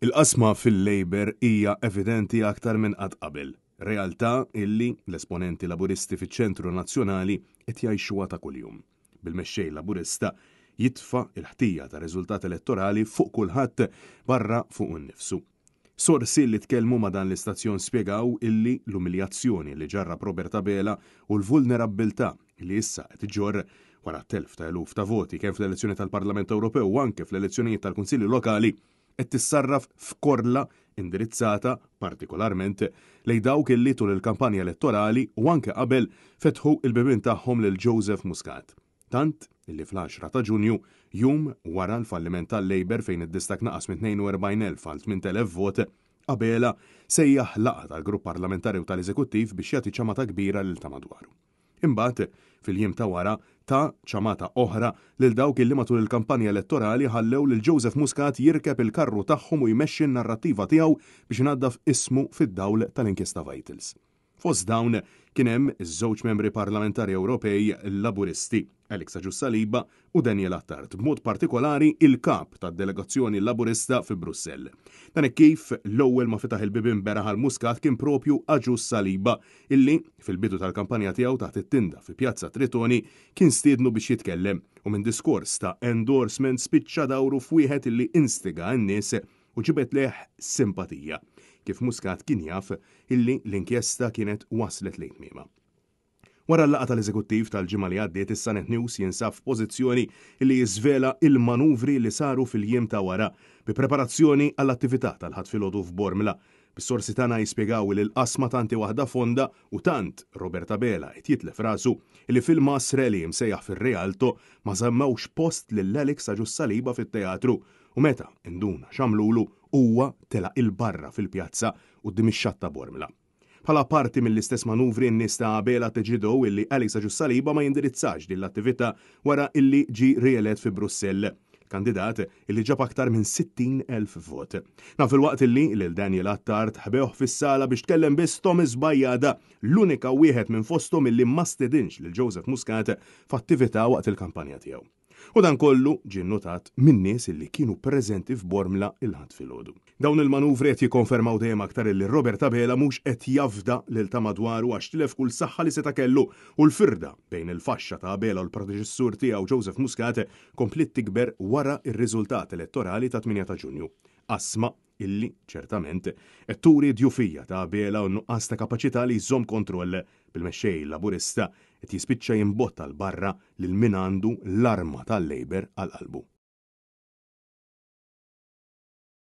Il-qasma fil-Labour hija evidenti aktar minn qatt qabel, realtà illi l-esponenti Laburisti fiċ-Ċentru Nazzjonali qed jgħixuha ta' kuljum, bil-Mexxej Laburista jitfa' l-ħtija tar-riżultat elettorali fuq kulħadd barra fuqu nnifsu. Sorsi li tkellmu ma' dan l-istazzjon spjegaw illi l-umiljazzjoni li ġarrab Robert Abela u l-vulnerabbiltà li issa qed iġorr wara t-telf ta' eluf ta' voti kemm fl-elezzjoni tal-Parlament Ewropew u anke fl-elezzjonijiet tal-Kunsilli Lokali qed tissarraf f'korla indirizzata partikolarment lejn dawk illi tul il-kampanja elettorali u anke qabel fetħu l-bibien tagħhom lil Joseph Muscat. Tant illi fl-għaxra ta' Ġunju, jum wara l-falliment tal-Labour fejn id-distakk naqas minn 42,000 għal 8,000 vot, Abela sejjaħ laqgħa tal-Grupp Parlamentari u tal-Eżekuttiv biex jagħti ċamata kbira lil ta' madwaru. Imbagħad, fil-jiem ta' wara, ta ċamata oħra lil dawk illi matul il-kampanja elettorali ħallew lil Joseph Muscat jirkeb il-karru tagħhom u jmexxi n-narrattiva tiegħu biex inaddaf ismu fid-dawl tal-inkjesta Vitals. Fost dawn kien hemm iż-żewġ membri parlamentari Ewropej Laburisti, Alex Agius Saliba u Daniel Attard, b'mod partikolari il-Kap tad-delegazzjoni Laburista fi Brussell. Dan hekk kif l-ewwel ma fetaħ il-bibien beraħ għal Muscat kien propju Agius Saliba illi, fil-bidu tal-kampanja tiegħu taħt it-tinda fi Pjazza Tritoni, kien stiednu biex jitkellem u minn diskors ta' endorsement spiċċa dawru f'wieħed illi instiga n-nies u ġibed lejh simpatija, kif Muscat kien jaf illi l-inkjesta kienet waslet lejn tmiemha. Wara l-laqgħa tal-Eżekuttiv tal-ġimgħa li għaddiet issa Net News jinsab f'pożizzjoni li jiżvela il-manuvri li saru fil-jiem ta' wara bi preparazzjoni għall-attività tal-Ħadd filgħodu f'Bormla. Bis-sorsi tagħna jispjegaw li l-qasma tant hi waħda fonda u tant Robert Abela qed jitlef rasu li fil-mass rally msejjaħ fir-Rialto ma żammewx post lil Alex Agius Saliba fit-teatru u meta induna x'għamlulu huwa telaq 'il barra fil-pjazza quddiem ix-xatt ta' Bormla. Bħala parti mill-istess manuvri n-nies ta' Abela ddeċidew illi Alex Agius Saliba ma jindirizzax din l-attività wara illi ġie rielett fi Brussell. Kandidat illi ġab aktar minn 60,000 vot. Dan filwaqt illi lil Daniel Attard ħbewh fis-sala biex tkellem biss Thomas Bajada, l-unika wieħed minn fosthom illi ma stedinx lil Joseph Muscat f'attività waqt il-kampanja tiegħu. U dan kollu ġie nnotat minn nies illi kienu preżenti f'Bormla il-Ħadd filgħodu. Dawn il-manuvri qed jikkonfermaw dejjem aktar illi Robert Abela mhux qed jafda lil ta' madwaru għax tilef kull saħħa li seta' kellu u l-firda bejn il-faxxa ta' Abela u l-predeċessur tiegħu Joseph Muscat kompliet tikber wara r-riżultat elettorali tat-8 ta' Ġunju. Qasma illi, ċertament, qed turi d-djufija ta' Abela u n-nuqqas ta' kapaċità li jżomm kontroll, bil-mexxej Laburista qed jispiċċa jimbotta 'l barra lil min għandu l-arma tal-Labour għal qalbu.